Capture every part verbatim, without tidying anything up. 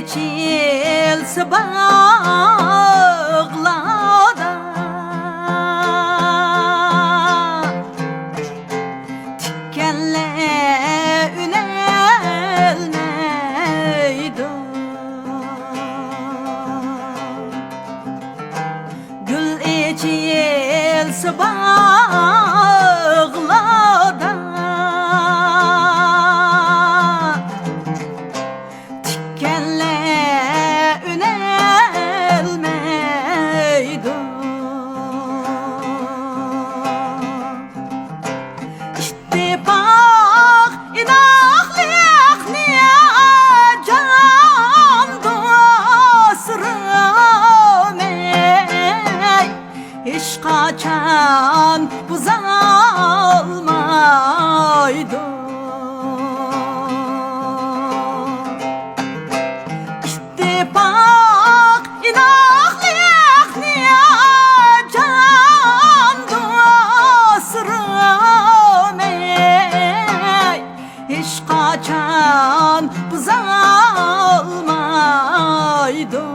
ئېچىلسا باغلاردا، تىكەنلەر ئۈنەلمەيدۇ. گۈل ئېچىلسا باغلاردا، تىكەنلەر ئۈنەلمەيدۇ. ئىتتىپاق، ئىناقلىقنى جان دوستلىرىم، ھېچقاچان بۇزالمايدۇ. ئىتتىپاق، ئىناقلىقنى جان دوستلىرىم، ھېچقاچان بۇزالمايدۇ.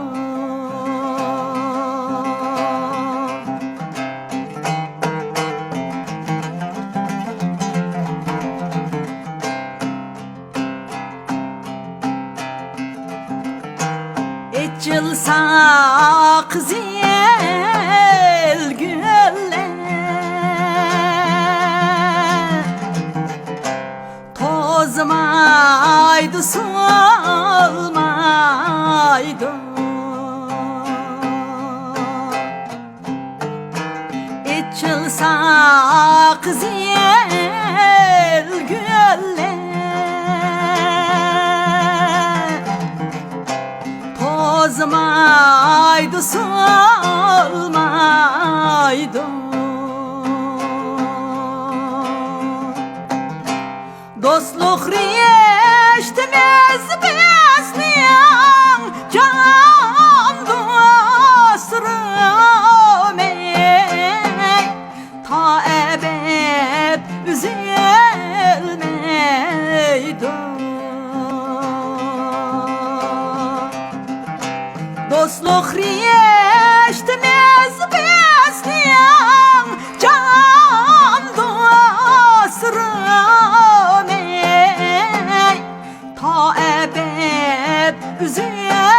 ئېچىلسا قىزىل گۈللەر، توزمايدۇ، سولمايدۇ. ئېچىلسا قىزىل گۈللەر، توزمايدۇ، سولمايدۇ. دوستلۇق رىشتىمىز بىزنىڭ، جان دوستلىرىم، تا ئەبەد ئۈزۈلمەيدۇ. دوستلۇق رىشتىمىز بىزنىڭ، جان دوستلىرىم، تا ئەبەد ئۈزۈلمەيدۇ.